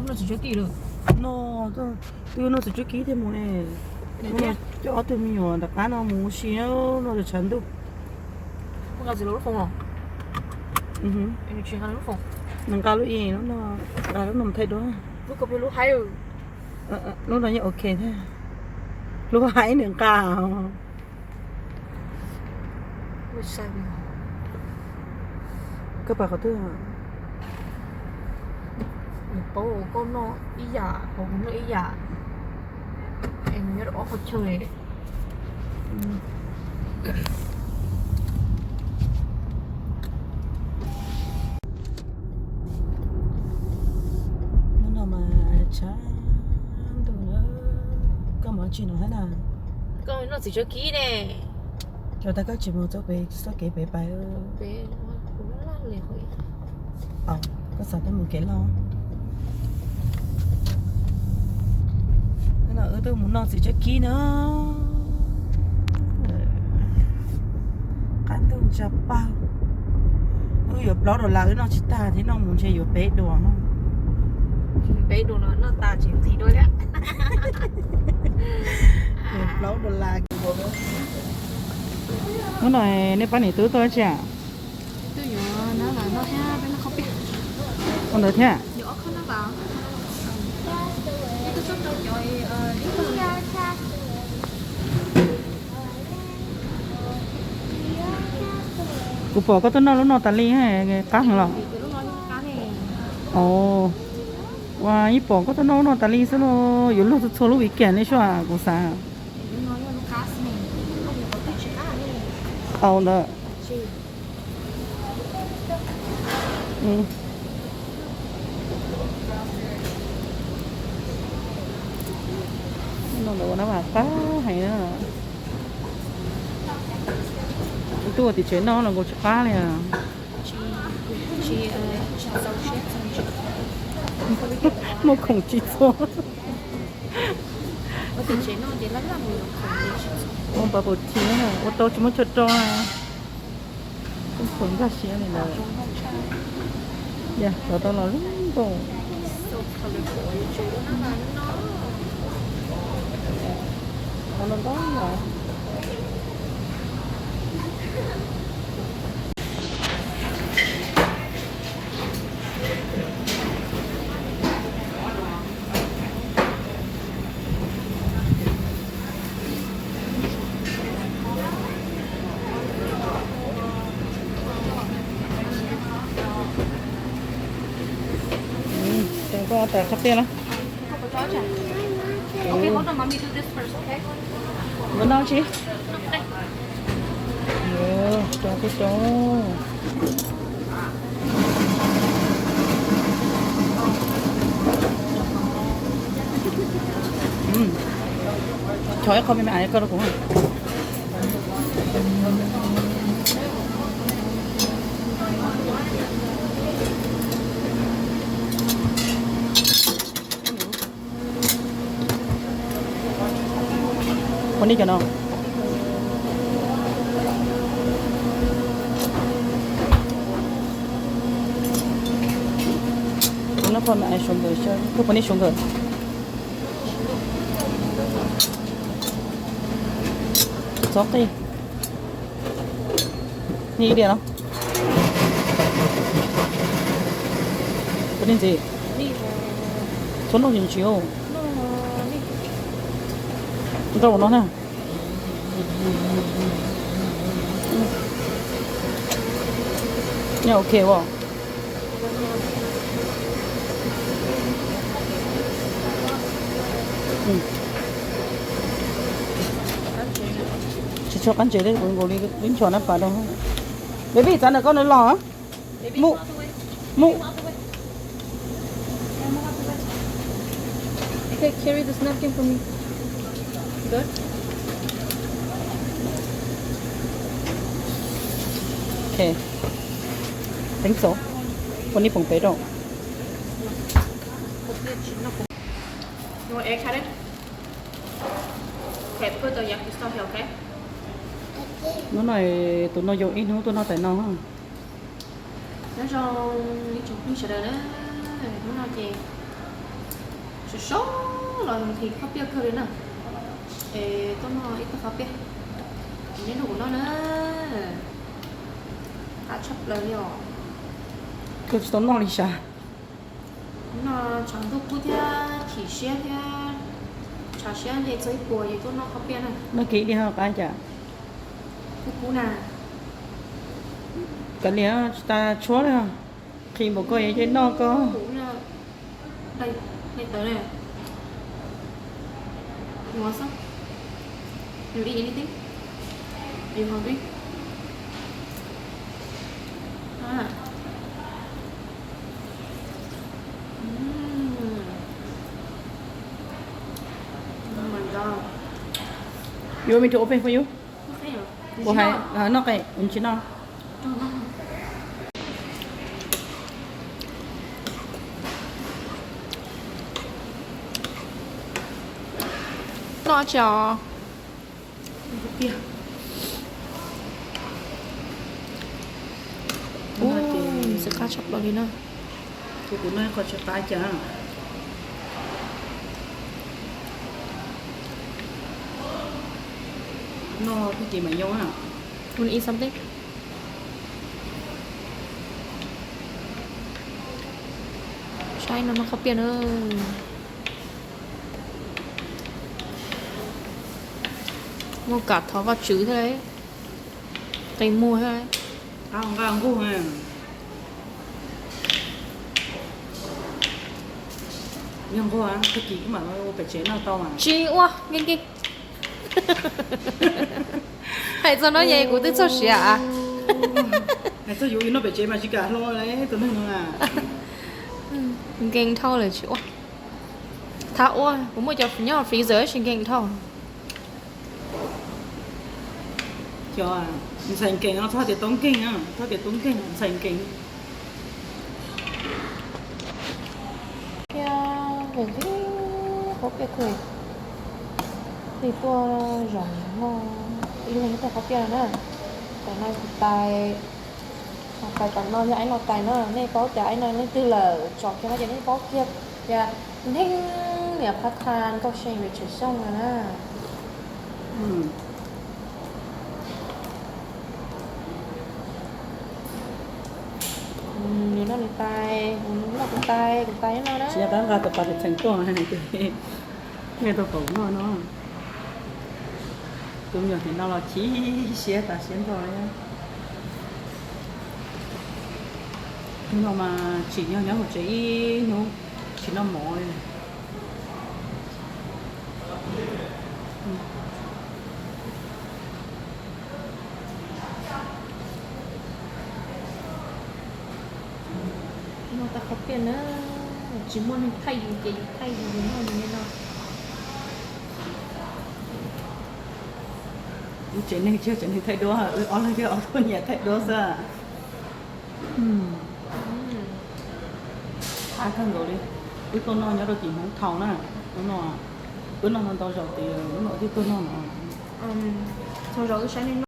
Noj txiv tswb kib lawm. No, twb noj txiv tswb kib thiaj mus ne. Coj ob tug me nyuam nram qab no mus ua si no tshav ntuj. Nws nqa lub i, nqa lub no mus thaij dua. Lub no yeej ok thiab. Lub haib nws nqa. Koj pais qhov twg? Nws paub koj noj ib yam, hauv kuv noj ib yam. Es nws nyob rau ob qhov chaw. Hnub no mas tshav ntuj na. Koj mus tsis no thiab na? Koj noj txiv tswb kib ne. Cov tag koj tsis mus txoj pem txoj kev pem pais. Koj xav tau mus kev loj. No wb tuaj mus noj txiv tswb kib na. Qab ntuj ntsa pag. Wb yuav plaub dollar wb noj tsis tag thiab, noj mus ntshe yuav peb dollar. Peb dollar no noj tas tsis nqhis dua thiab. Yuav plaub dollar. Hnub no nej pab niam tub tuaj tsi? Ua ntawd thiab. Kuv pom koj tuaj noj lub no tas li, qab heev los? Ua ib pom koj tuaj noj lub no tas li xwb los yuav luag txhua txhua lub weekend li sua kuv xav. Au ntawd. No ntawd ua nab vas qab heev na. Tuaj ua tim tsev noj los nkaus tsis qab li. Muaj khoom tsis txhua. Muaj bubble tea na, ua tau tsis muaj chaw rau. Kuj txhua nkag siab li ntawd. Yog cov tau los zoo nkauj. Ces koj tas qab tiaj na. Npawg no tsis? Rau koj rau. Chov ib qho me me ais koj rau kuv. Pon nej cov no. Tus no pon me ais sugar, koj pon nej sugar. Txhob qij. Nej ib diam no. Pon nej ntxiv. Txhob noj ntsis ntsis. Nrau no na. Nyob ok as. Tsis tshua qab ntses li, kuv nkaus li ib nchos nab pas rau. Baby, txav ntawm koj nws los. Move. Move. Okay, carry this napkin for me. Good. Okay. Thanks so. Pon nej phoom pem rau. You want egg, honey? Okay, put the yakiniku here, okay? Hnub no tus no yau ib hnub tuaj noj tais no. Nyob zoo ib tsoom phooj ywg sawv daws na, hnub no ces Sov sov los nqhis qhov piaj kawg li na. Es tuaj noj ib tug qhov piaj, neb nrog kuv noj na. Qab tshaj plaws li os. Koj tsis tau noj li sav. Noj tshav ntuj kub thiab chim siab thiab tshav siab nce txog ib puas ces tuaj noj qhov piaj na. Noj kiag ib diag qab cas. Kub kub na. Kav liam tsis tas tshuab li. Qhis npaum koj yuav cia noj koj. Daim tawv ne. You want some? You eat anything? You hungry? Ah. Mm. Oh my God. You want me to open for you? Kuv hais noj qe, tsis noj. Noj tsis os. Ub, xwb qab tshaj plaws li na. Kuv noj qhov tsis qab cas. Noj tag kis mam yoo. Want to eat something? Saib no noj qhov piaj na. Muaj kam thov Vajtswv thiab, qe muag thiab. Nqa nqug, yog nqug tag kis kuv mam ua pem tsev noj tau. Tsis ua, nkees nkees. Hais txog no ces kuv twb txog siav. Hais txog yuav noj pem tsev mas tsis kam hlo tus neeg no. Nkees dhau lawm tsis ua. Thab ua, kuv muaj cov nyob freezer tsis nkees dhau. Cov ntxhais nkees no txhob tias tub nkeeg, txhob tias tub nkeeg, ntxhais nkees. Thiab nqhis qhov piaj kawg, tig tuaj zaum noj ib leeg ib tug qhov piaj na. Tam no kuv tais, tais tam no yog aib no tais na, nej paub tias aib no leej twg lawm tso kiag no ces nej paub kiag tias neeg niam phab tha Nkauj See Rachel Xyooj no na. Nws noj nws tais, kuv noj kuv tais, kuv tais nyob no na. Tsis nco qab nqa tus pas tseem tuaj, nej tau pom noj no. Tus me nyuam tim no los chim siab tas siab nrho li. Hnub no mas tsim nyog nyob hauv tsev ib hnub, tsis noj mov li. Noj tag qhov piaj na, tsis muaj neeg thaij yus ces yus thaij yus, yus noj yus li no. Lub tsev neeg tsis yog tsev neeg thaij duab, wb ob leeg thiaj ob tug nyiam thaij duab xwb. Qab kawg nkaus li. Wb tuaj noj nyob rau tim Hmoob Thaus na. Wb noj ntau zaus tias wb mam thiaj tuaj noj no. Txhua zaus wb saib nej